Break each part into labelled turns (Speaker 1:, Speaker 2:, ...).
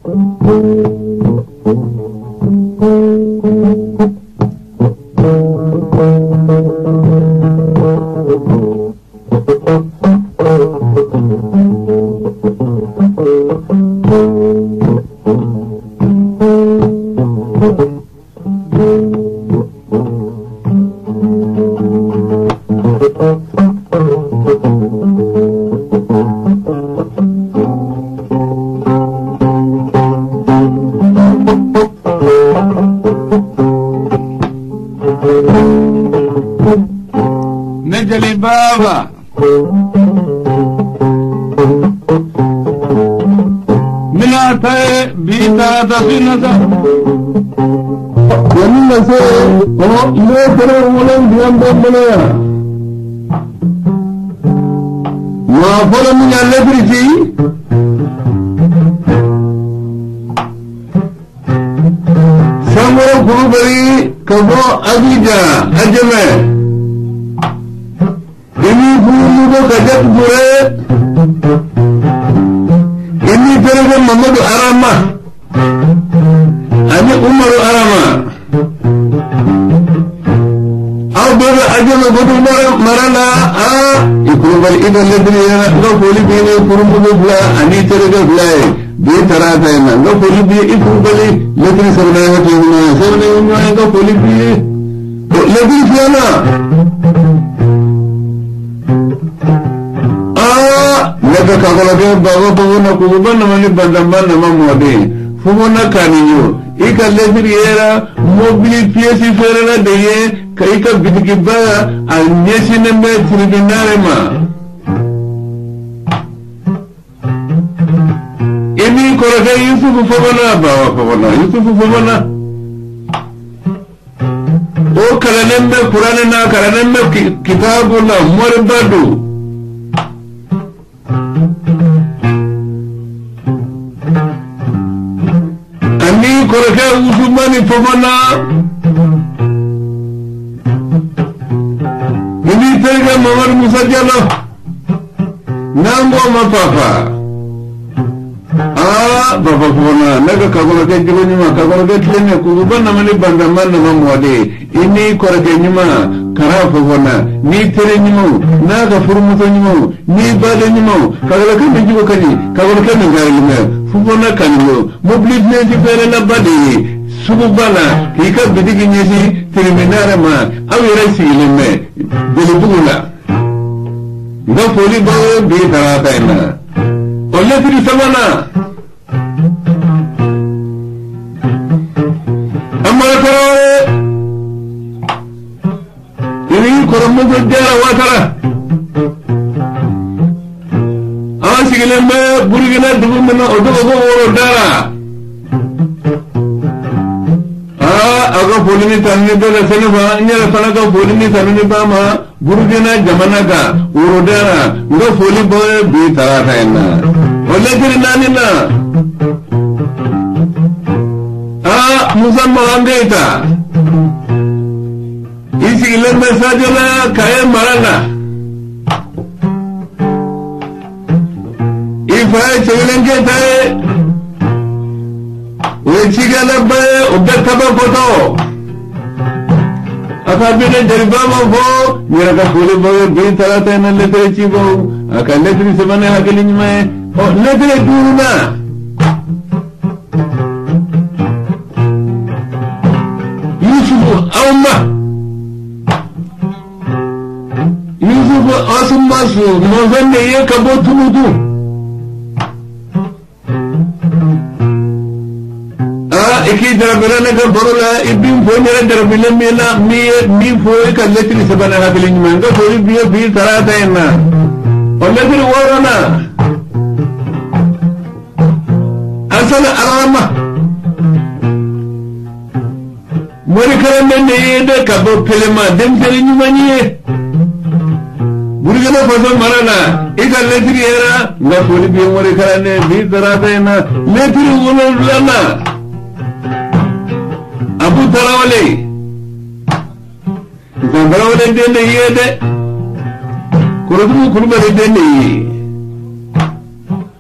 Speaker 1: Ne baba Minata bita da binata
Speaker 2: Yanni se o le tere wolon diyan bambana
Speaker 1: Ma folo min ya lebriti Samoro Kulubali ka bɔ Abidjan Adjamé i n'i furumuso Kajatu Ture i n'i terikɛ Mamadu Arama ani Umaru Arama aw bɛɛ bɛ Adjamé Goudou mara la aa i Kulubali i ka lɛtiri yɛrɛ n ka foli b'i ni furumuso fila ani terikɛ fila ye bi tarata in na n ka foli b'i i Kulubali lɛtiri sɛbɛnna ye hakili ɲuman ye sɛbɛnna ye ɲuman ye n ka foli b'i ye lɛtiri filanan aa ne ka kakɔlɔkɛ baba Fofana kukuba nama ni bantanba nama mɔden Fofana Kanijo i ka lɛtiri yɛrɛ mobili piyɛsi feerela de ye ka i ka bitikiba a ɲɛsinnen bɛ tiribinare ma i n'i kɔrɔkɛ Yusufu Fofana baba Fofana Yusufu Fofana o kalannen bɛ kuranɛ na kalannen bɛ kitabu la moriba don ani kɔrɔkɛ Usumani Fofana i n'i terikɛ Mamadu Musa Jalo n'an ko ma Fafa aa Fafa Fofana ne ka kakɔlɔkɛ jogo ɲuman kakɔlɔkɛ tilennen kukuba nama ni bantanba nama mɔden i n'i kɔrɔkɛ ɲuman Kara Fofana n'i teri ɲumanw n'a ka furumuso ɲumanw n'i baden ɲumanw kakɔlɔkɛ min jogo ka ɲi kakɔlɔkɛ min karilen bɛ Fofana Kanijo mobili pièce feerelaba de ye suguba la k'i ka bitigi ɲɛsin tiribinare ma aw yɛrɛ sigilen bɛ Jelibugu la n ka foli b'aw ye bi tarata in na o lɛtiri sabanan Amara Tarawele i n'i kɔrɔmuso Jara Watara an sigilen bɛ Burukina dugu min na o tɔgɔ ko Worodara aa a ka foli ni tanuni bɛ ka se ne ma n yɛrɛ fana ka foli ni tanuni b'a ma Burukina jamana kan Worodara n ka foli b'aw ye bi tarata in na o lɛtiri naani na aa Musa Makan Keyita i sigilen bɛ Sajɔla Kaye mara la i fa ye Cɛwelen Keyita ye o ye cikɛlaba ye o bɛ Tabakɔtɔ a ka bɛnɛ jeliba ma fɔ n yɛrɛ ka foli b'aw ye bi tarata in na lɛtiri cibaw a ka lɛtiri sɛbɛn ni hakili ɲuman ye ɔ lɛtiri duurunan Yusufu Awma Yusufu Asumasu mɔzɔn de ye ka bɔ Tumutu aa i k'i jarabila ne ka baro la i b'i fo n yɛrɛ jarabila min na min ye min fɔ i ka lɛtiri sɛbɛn ni hakili ɲuman ye n ka foli b'i ye bi tarata in na o lɛtiri wɔɔrɔnan Asana Arama morikaramden de ye dɛ ka bɔ Pelema denmisɛnnin ɲuman ye Burukina Faso mara la i ka lɛtiri yɛrɛ n ka foli b'i ye morikaramden bi tarata in na lɛtiri wolonwulanan Abu Tarawele Nsan Tarawele den de ye dɛ Korotumu Kulubali den de ye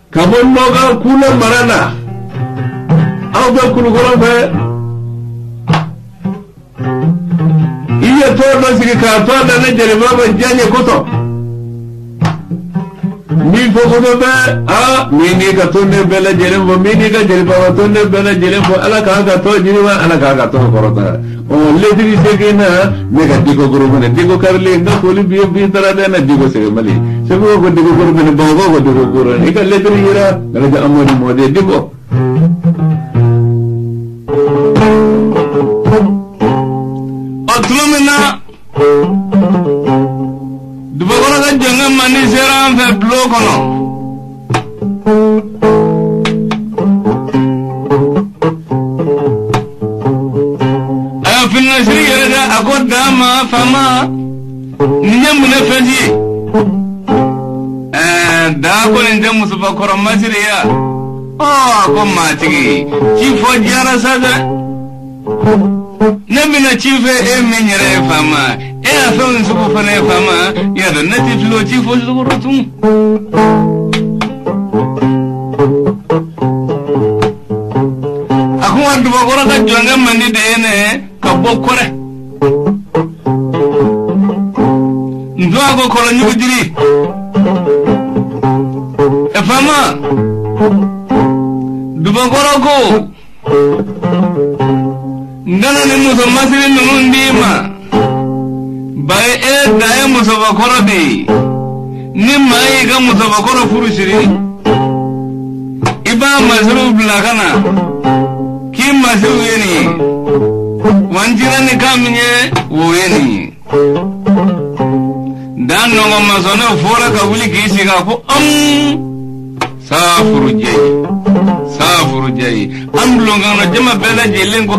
Speaker 1: ka bɔ Nɔka Kula mara la Aw bɛ kulukɔrɔ fɛ i ye tɔn dɔ sigi k'a tɔn da ne jeliba bɛ diya n ye kosɔn n b'i fo kosɛbɛ aa min n'i ka tɔnden bɛɛ lajɛlen fo min n'i ka jelibaba tɔnden bɛɛ lajɛlen fo ala k'a ka tɔn yiriwa ala k'a ka tɔn kɔrɔta ɔ lɛtiri seegin na ne ka diko gorobinɛ diko karilen n ka foli b'i ye bi tarata na diko sɛgɛmali segu ko diko gorobinɛ bamakɔ ko diko gorobinɛ i ka lɛtiri yira alaji amadu mɔden diko.
Speaker 3: Ɔ tuma min na dubakɔrɔ ka jɔnkɛ mandi sera an fɛ bulon kɔnɔ a y'a fininasiri yɛrɛ dɛ a ko daa ma faama nin ye mun ne fɛn ye ɛɛ daa ko nin tɛ musobakɔrɔ masiri ye ɔ a ko maatigi ci fɔ diyara sa dɛ ne bɛna ci fɛ e min yɛrɛ ye faama e y'a fɛn sugu fana ye faama y'a dɔn ne tɛ fili o ci fɔ sugu rɔ tun. A ko wa dubakɔrɔ ka jɔnkɛ mandi de ye ne ka bɔ kɔrɛ n tun a ko kɔrɔ ɲugujiri ɛ faama dubakɔrɔ ko n kana ni muso masiri ninnu d'i ma bayi e da ye musobakɔrɔ de ye ni maa y'i ka musobakɔrɔ furu siri i b'a masiriw bila ka na k'i masiriw ye nin ye wa n cira ni kan min ye o ye nin ye da nɔgɔ masɔnɛ fɔra ka wuli k'i sigi a ko saafuru jɛyi saafuru jɛyi an bulonkankɔnɔ jama bɛɛ lajɛlen ko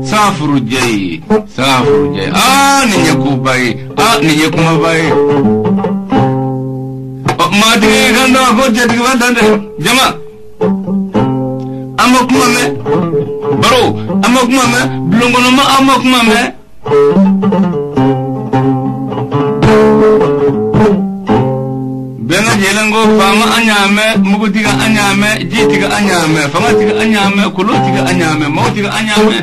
Speaker 3: saafuru jɛyi saafuru jɛyi aa nin ye koba ye aa nin ye kumaba ye ɔ maatigi kan dɔn ko cɛtigiba dan tɛ jama an ma kuma mɛn baro an ma kuma mɛn bulonkɔnɔma an ma kuma mɛn. Bɛɛ lajɛlen ko faama an y'a mɛn mugutigi an y'a mɛn jitigi an y'a mɛn fangatigi an y'a mɛn kolotigi an y'a mɛn mɔgɔtigi an y'a mɛn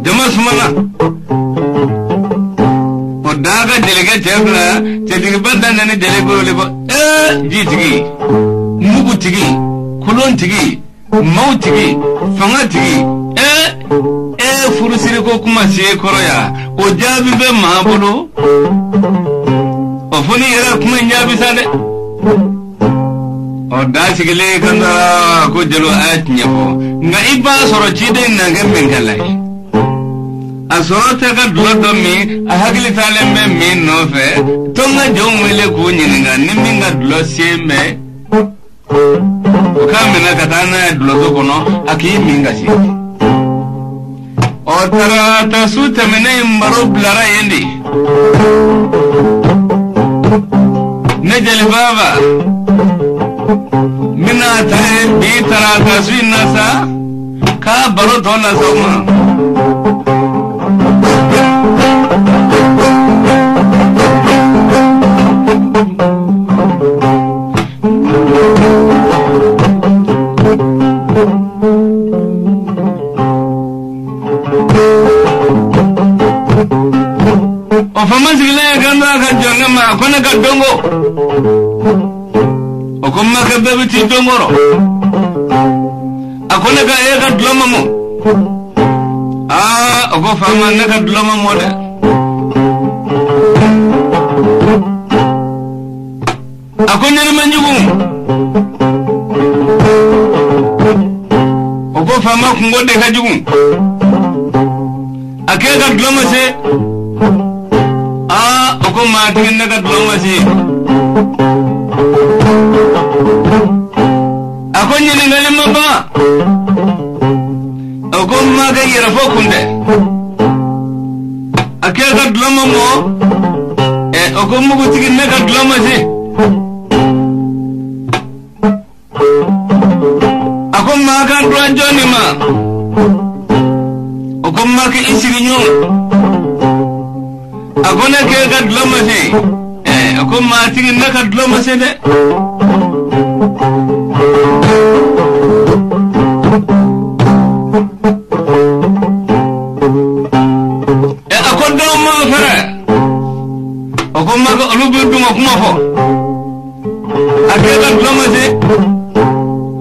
Speaker 3: jama sumana o daa ka jelikɛ cɛ fila cɛtigiba dan ni jeli ko wele ko ee jitigi mugutigi kolontigi mawtigi fangatigi ee ee furusiri ko kuma se kɔrɔ yan o jaabi bɛ maa bolo. O fo n'i yɛrɛ kuma in jaabi sa dɛ ɔ da sigilen kan dɔrɔn ko jeliw a ye tiɲɛ fɔ nka i b'a sɔrɔ ciden na kɛ minkɛla ye a sɔrɔ tɛ ka dulɔ dɔ min a hakili taalen bɛ min nɔfɛ to n ka jɔnw wele k'u ɲininka ni min ka dulɔ sen bɛ o k'a minɛ ka taa n'a ye dulɔso kɔnɔ a k'i min ka se ɔ tarata su tɛmɛnen in baro bilara yen de. Ne jeli baba n bɛna ta ye bi tarata su in na sa k'a baro tɔ lase aw ma. O faama sigilen ye kan dɔ a ka jɔnkɛ ma ko ne ka dɔnko o ko makɛ bɛɛ bɛ t'i dɔnko rɔ a ko ne ka e ka dulɔ ma mɔ aa o ko faama ne ka dulɔ ma mɔ dɛ a ko ɲɛnɛma jugu o ko faama kungo de ka jugu a k'e ka dulɔ ma se aa o ko maatigi ne ka dulɔ ma se a ko ɲininkali ma ban o ko makɛ yɛrɛfɔ kun tɛ a k'e ka dulɔ ma mɔ ɛ o ko mugutigi ne ka dulɔ ma se a ko maa ka dulɔ jɔn ma o ko makɛ i sigiɲɔgɔn a ko ne k'e ka dulɔ ma se ɛ a ko maatigi ne ka dulɔ ma se dɛ. kuma fɔ a k'e ka dulɔ ma se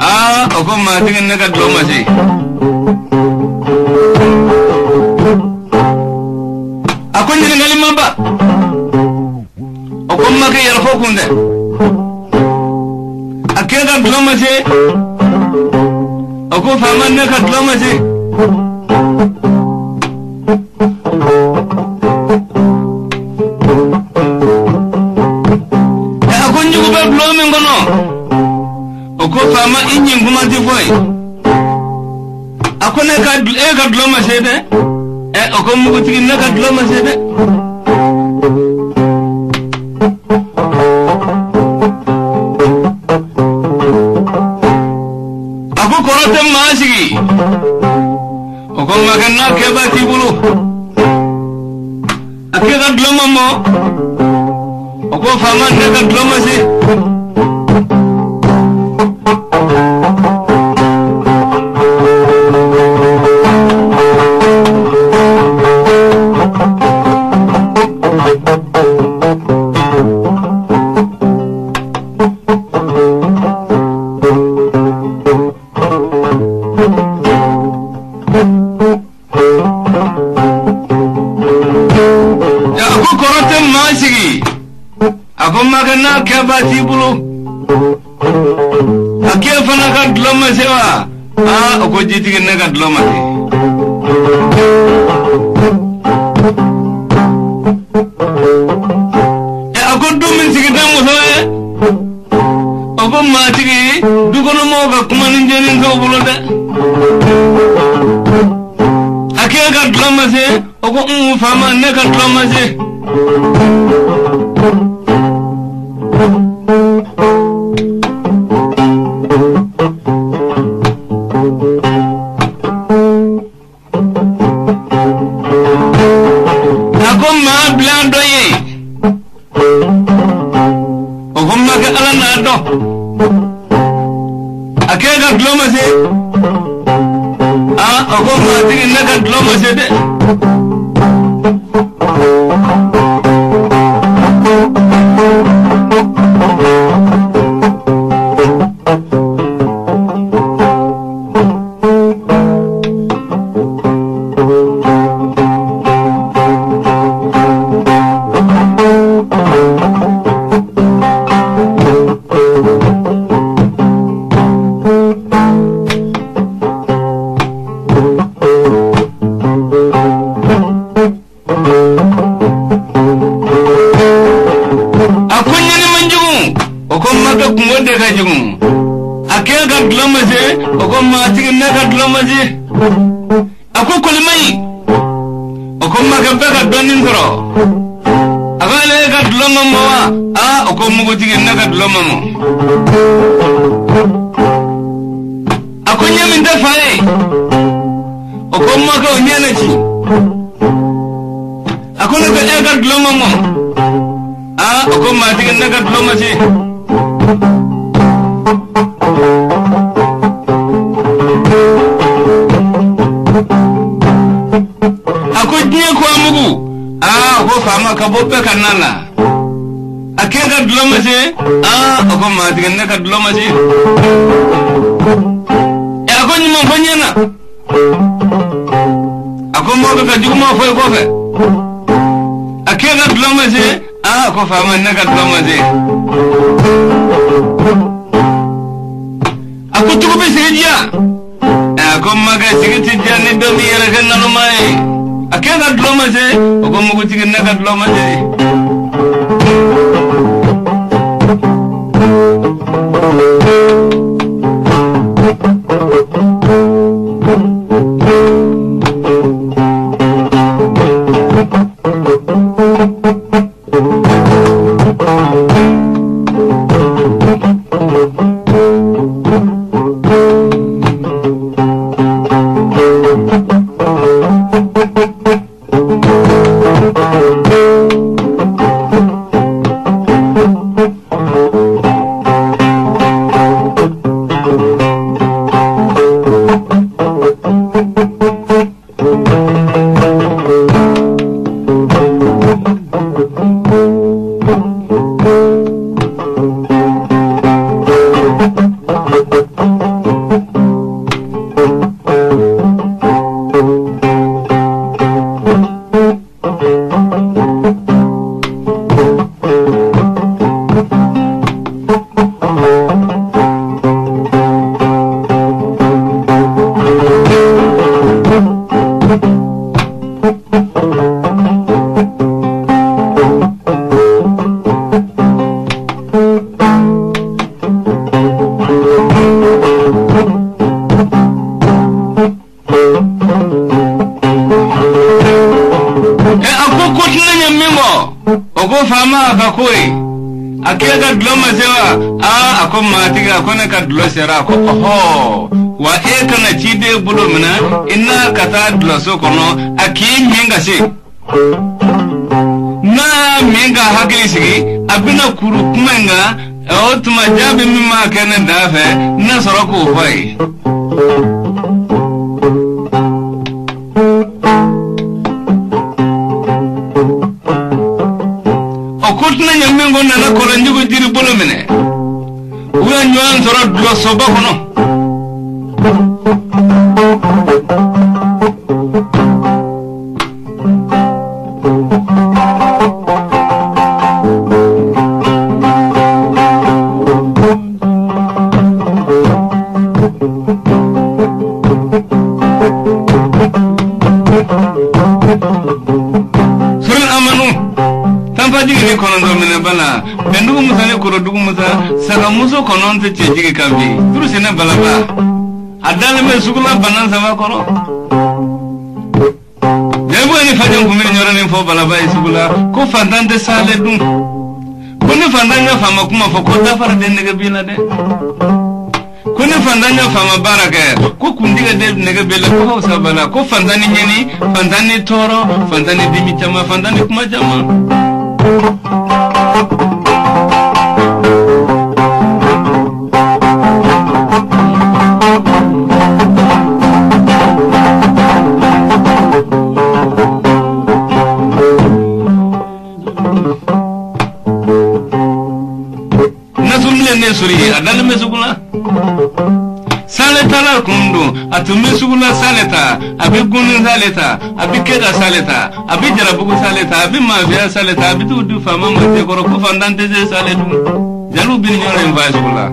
Speaker 3: aa o ko maatigi ne ka dulɔ ma se a ko ɲininkali ma ban o ko n ma kɛ yɛrɛfɔ kun dɛ a k'e ka dulɔ ma se o ko faama ne ka dulɔ ma se a ko n jugu bɛ dulɔ min kɔnɔ o ko faama i ɲin kuma tɛ fɔ ye a ko ne ka e ka dulɔ ma se dɛ ɛ o ko mugutigi ne ka dulɔ ma se dɛ a ko kɔrɔ tɛ maa sigi o ko makɛ n'a kɛba t'i bolo a k'e ka dulɔ ma mɔ o ko faama ne ka dulɔ ma se a ko kɔrɔ tɛ maa sigi a ko makɛ n'a kɛba t'i bolo a k'e fana ka dulɔ ma se wa aa o ko jitigi ne ka dulɔ ma se ɛ a ko du min sigi tɛ muso ye o ko maatigi dukɔnɔmɔgɔw ka kuma ni jɛni t'o bolo dɛ a k'e ka dulɔ ma se o ko un faama ne ka dulɔ ma se a ko maa bila dɔ ye o ko makɛ ala n'a dɔn a k'e ka dulɔ ma se aa o ko maatigi ne ka dulɔ ma se dɛ a ko ɲani man jugu o ko makɛ kungo de ka jugu a k'e ka dulɔ ma se o ko maatigi ne ka dulɔ ma se a ko koli man ɲi o ko makɛ bɛɛ ka dɔɔnin sɔrɔ a ko ale ka dulɔ ma mɔ wa aa o ko mugutigi ne ka dulɔ ma mɔ a ko ɲɛ min tɛ fa ye o ko makɛ o ɲɛ na ci a ko ne ko e ka dulɔ ma mɔ aa o ko maatigi ne ka dulɔ ma se a ko diɲɛ ko a mugu aa o ko faama ka bɔ bɛɛ ka na la a k'e ka dulɔ ma se aa o ko maatigi ne ka dulɔ ma se ɛ a ko ɲuman fɔ ɲɛ na a ko mɔgɔ ka juguman fɔ i kɔfɛ a k'e ka dulɔ ma se aa ko faama ne ka dulɔ ma se a ko tugu bɛ sigi diya a ko makɛ sigi ti diya ni dɔ m'i yɛrɛ kɛ naloma ye a k'e ka dulɔ ma se o ko mugutigi ne ka dulɔ ma se ko ye a k'e ka dulɔ ma se wa aa a ko maatigi a ko ne ka dulɔ sera a ko ɔhɔ wa e kana ciden bolo minɛ i n'a ka taa dulɔso kɔnɔ a k'i min ka se n'a y'a min ka hakili sigi a bɛna kuru kuma in kan o tuma jaabi min b'a kɛ ne da fɛ ne sɔrɔ k'o fɔ a ye. O ko tɛna ɲɛ min ko nana kɔlɔnjugu jiri bolo minɛ u ye ɲɔgɔn sɔrɔ dulɔsoba kɔnɔ. Suri amanu tanfajigi ni kɔnɔntɔn minɛ bala bɛndugu musa ni korodugu musa sagamuso kɔnɔn tɛ cɛjigi kan bi turu sɛnɛ balaba a dalen bɛ sugula bana saba kɔrɔ jelibu ni faden kun bɛ ɲɔrɔnin fɔ balaba ye sugu la ko fantan tɛ sale dun ko ni fantan ka faama kuma fɔ ko dafara tɛ nɛgɛ bin na dɛ ko ni fantan ka faama baara kɛ ko kuntigɛ tɛ nɛgɛ bɛ la ko aw saba la ko fantan ni ɲɛni fantan ni tɔɔrɔ fantan ni dimi caman fantan ni kuma caman. Nasumilen ne sori a dalen bɛ sugu la sale tala kun don a tun bɛ sugu la sale ta a bɛ gunni sale ta a bɛ kɛda sale ta a bɛ jarabugu sale ta a bɛ mafiya sale ta a bɛ t'u di faama ma cɛkɔrɔ ko fantan tɛ se sale dun jaliw bɛ ni ɲɔgɔn in fa sugu la.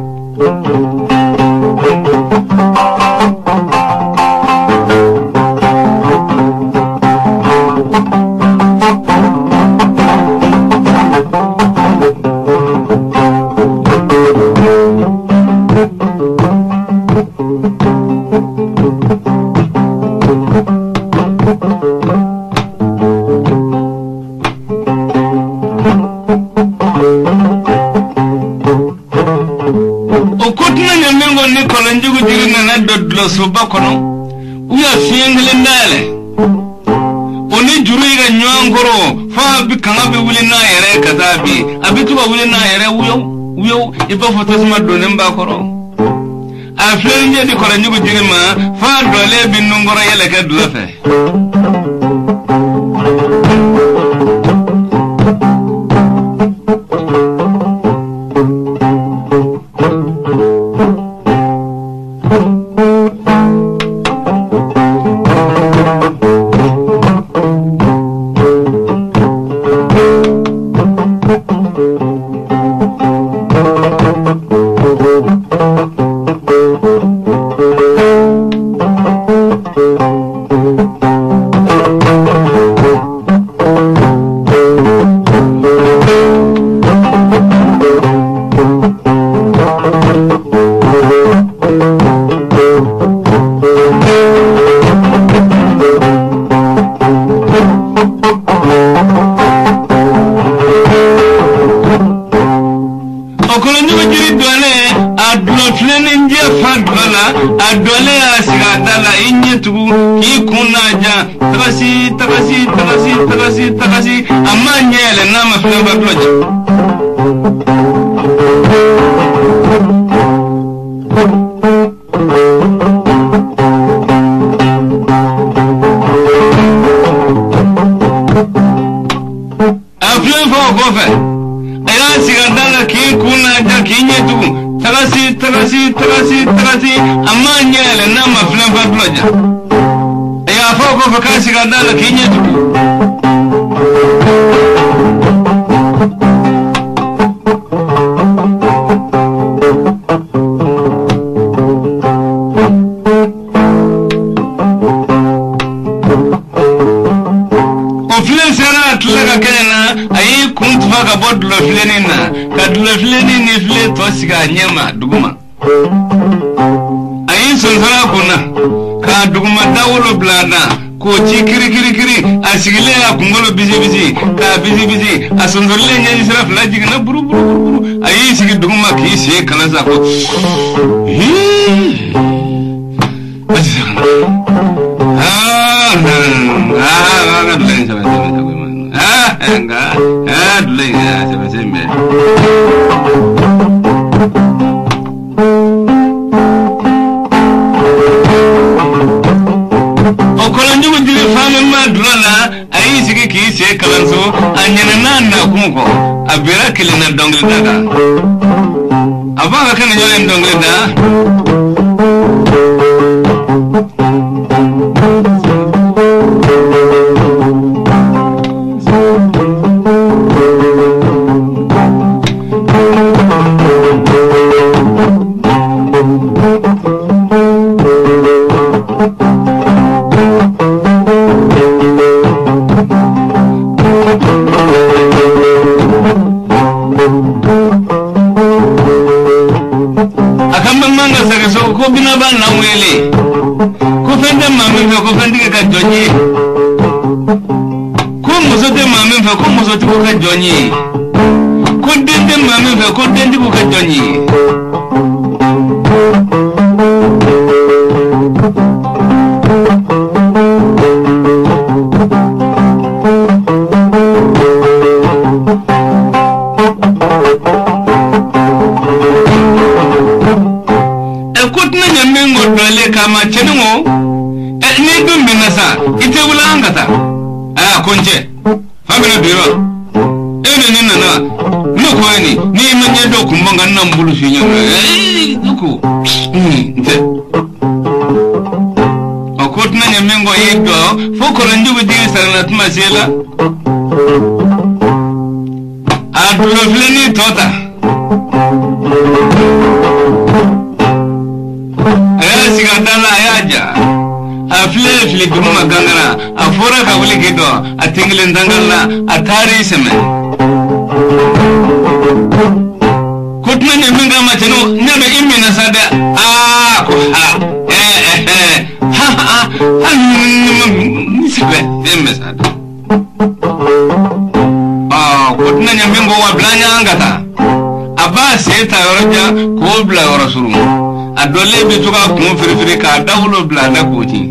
Speaker 3: O ko tɛna ɲɛ min kɔ ni kɔlɔnjugu jiri nana don dulɔsoba kɔnɔ u y'a fiɲɛ kelen dayɛlɛ o ni juru ye ka ɲɔgɔn kɔrɔ f'a bɛ kanga bɛ wuli n'a yɛrɛ ye ka taa bi a bɛ to ka wuli n'a yɛrɛ wuyo wuyo i b'a fɔ tasuma donnen b'a kɔrɔ a filɛ ɲɛ di kɔlɔnjugu jiri ma f'a dɔlen bɛ nunkɔrɔ yɛlɛ kɛ dulɔ fɛ. O kɔlɔnjugu jiri dɔlen a dulɔ filenin jɛ fa dulɔ la a dɔlen y'a sigi a da la i ɲɛ tugu k'i kun n'a jan tagasi tagasi tagasi tagasi tagasi a m'a ɲɛ yɛlɛ n'a ma filen ba dulɔ jɛ. A filen fɔ o kɔfɛ a y'a sigi a da la k'i kun n'a jan k'i ɲɛ tugu tagasi tagasi tagasi tagasi a m'a ɲɛ yɛlɛ n'a ma filen fa dulɔ ja a y'a fɔ o kɔfɛ k'a sigi a da la k'i ɲɛ tugu. O filen sera a tila ka kɛnɛ na a y'i kun tufa ka bɔ dulɔ filenin na ka dulɔ filenin ni filen tɔ sigi a ɲɛ ma duguma a y'i sonsoro a kun na k'a duguma dawolo bila a da k'o ci kiri kiri kiri a sigilen a kunkolo bisi bisi k'a bisi bisi a sonsorilen ɲɛji sira fila jiginna buru buru buru a y'i sigi duguma k'i sen kala sa ko hii O kɔlɔnjugu jiri faama ma dulɔ la a y'i sigi k'i sen kalanso a ɲinɛna a nakun kɔ a bira kelen na dɔnkili da kan a b'a ka kɛnɛ jɔlen dɔnkili da. Ko den tɛ maa min fɛ ko dentigiw ka jɔn ye. Ɛ ko tɛna ɲɛ min kɔ dɔlen k'a ma cɛnin o ɛ n'i dun binna sa i tɛ wuli an ka taa aa ko n cɛ fa bɛna bi yɔrɔ. E de ne nana ne ko ye nin n'i ma ɲɛ dɔ kun bɔ n kan n na n bolo su ɲɛ ne ko n tɛ ɔ ko tɛna ɲɛ min kɔ y'i jɔ fo kɔlɔnjugu jigi sarala tuma se la a dulɔ filennin tɔ ta a y'a sigi a da la a y'a ja a filɛ fili duguma gangara a fɔra ka wuli k'i dɔn a ten kelen tangali la a taar'i sɛmɛ ko tɛna ɲɛ min kama cɛnin ne bɛ i minɛ sa dɛ aa ko ha ha ha ha ni sɛbɛ den bɛ sa dɛ ɔ ko tɛna ɲɛ min kɔ wa bila ɲɔgɔn ka taa a b'a sen ta yɔrɔ jan k'o bila yɔrɔ surun a dɔlen bɛ to k'a kun firifiri k'a dawolo bila a da k'o ci.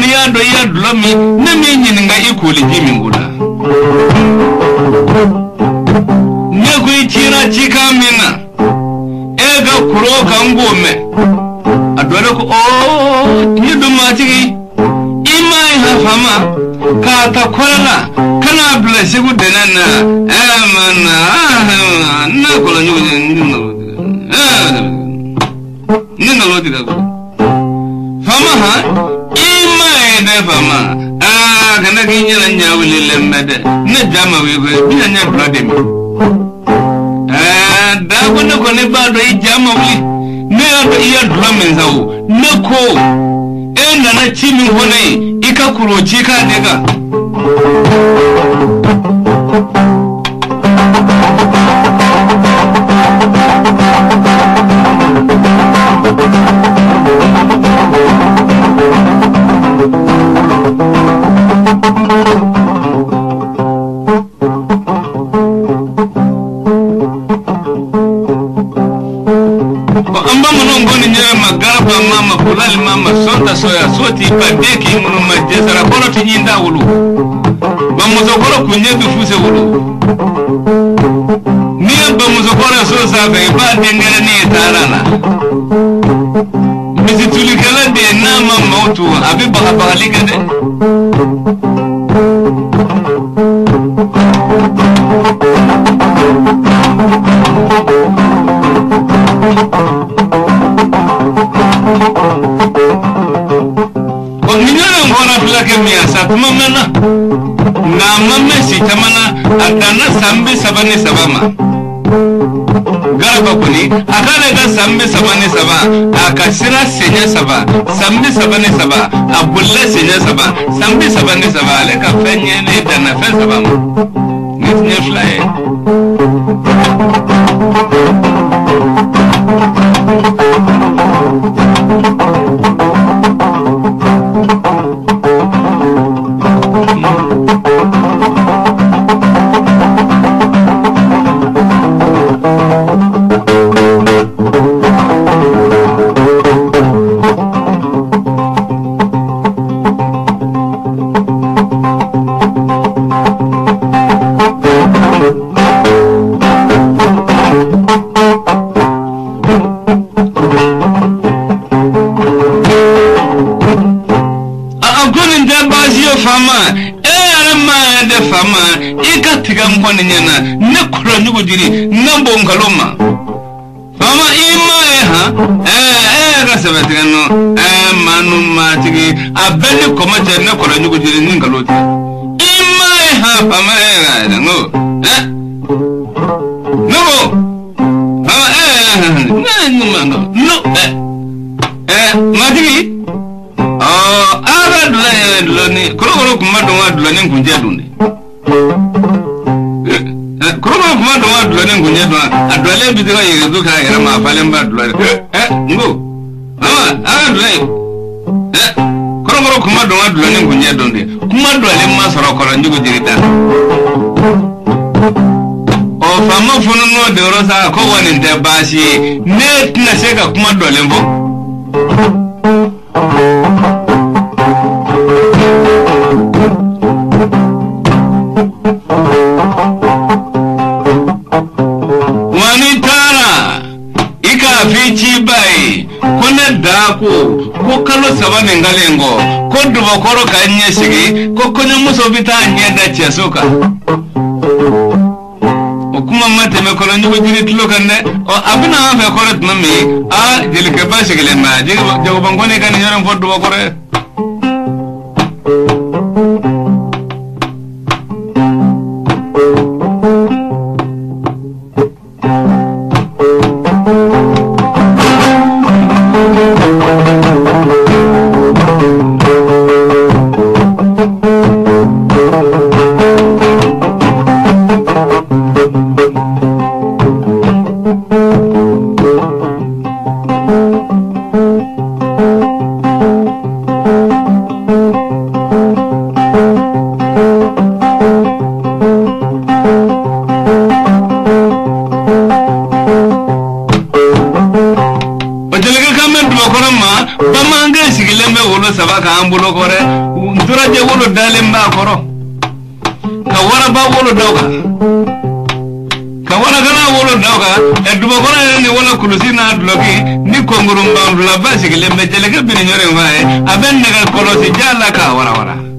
Speaker 3: kɔni y'a dɔn i ya dulɔ min ne m'i ɲininka i koli ji min ko la ne ko i cira cikan min na e ka kuro kan k'o mɛn a dɔ de ko ɔɔ tiɲɛ don maatigi i m'a ye ha faama k'a ta kɔrɔ la ka n'a bila segu dɛnɛ na ɛ ma na ne kɔlɔnjugu ne nkalon tigɛ koyi faama han i m'a ye dɛ faama aa kana k'i ɲɛna ɲɛ wulilen bɛ dɛ ne ja ma wuli koyi bi na ɲɛ dulɔ de min ɛɛ daa ko ne kɔni b'a dɔn i ja ma wuli ne y'a dɔn i ye dulɔ min sa o ne ko e nana ci min fɔ ne ye i ka kuro ci k'a de kan. An bamananw ko nin yɛrɛ ma garaba mama kulali mama sɔnta soya soti ba den k'i minnu ma jɛsara kɔrɔ ti ɲin da wolo bamuso kɔrɔ kunjɛ bi fuse wolo n'i ye bamuso kɔrɔ ye so sanfɛ i b'a denkɛrɛnin ye taara la misitulikɛla de ye n'a ma maaw tu a bɛ bagabagali kɛ dɛ. Kuma mɛnna nka a ma mɛn si caman na a danna san 33 ma garaba kɔni a k'ale ka san 33 a ka sira senɲɛ 3 san 33 a bolila senɲɛ 3 san 33 ale ka fɛn ɲɛnen danna fɛn 3 ma ni tiɲɛ 2 ye. A bɛɛ ni kɔmɔ cɛ ne kɔlɔnjugu jiri ni nkalon tigɛ i ma ye han faama e yɛrɛ yɛrɛ n ko ɛ ne ko faama e yɛrɛ ne ne ma no ɛ ɛ matigi ɔ a ka dulɔ yɛrɛ dulɔ ni kolokolo kun ma dɔn ka dulɔ ni kunjɛ dun de kolokolo kun ma dɔn ka dulɔ ni kunjɛ dun a dɔlen bi se ka yɛrɛ k'a yɛrɛ ma a falen ba dulɔ de ɛ n ko faama a ka dulɔ ye ɛ. Kɔrɔkɔrɔ kuma dɔn ka dulɔ ni kunjɛ dɔn de kuma dɔlen ma sɔrɔ kɔlɔnjugu jiri da ɔ faama funu n'o de yɔrɔ sa ko wa nin tɛ baasi ye ne tɛna se ka kuma dɔlen fɔ. Wa n'i taara i k'a f'i ciba ye ko ne da ko ko kalo 3 nin kalen kɔ ko dubakɔrɔ ka ɲɛ sigi ko kɔɲɔmuso bɛ taa ɲɛ da cɛso kan o kuma ma tɛmɛ kɔlɔnjugu jiri tulo kan dɛ ɔ a bɛna an fɛ kɔrɔ tuma min a jelikɛba sigilen bɛ jagobankɔni ka nin yɔrɔ in fɔ dubakɔrɔ ye. Bamanankɛ sigilen bɛ wolo saba k'an bolo kɔrɔ, nturajɛ wolo dalen b'a kɔrɔ, ka waraba wolo da o kan, ka warakala wolo da o kan. Ɛ, dubakɔrɔ yɛrɛ ni wala kulusi n'a dulɔki ni kɔnkurunbanfilaba sigilen bɛ. Jelikɛ bini ɲɔri fa ye, a bɛ nɛgɛ kɔlɔsi ja la k'a warawara.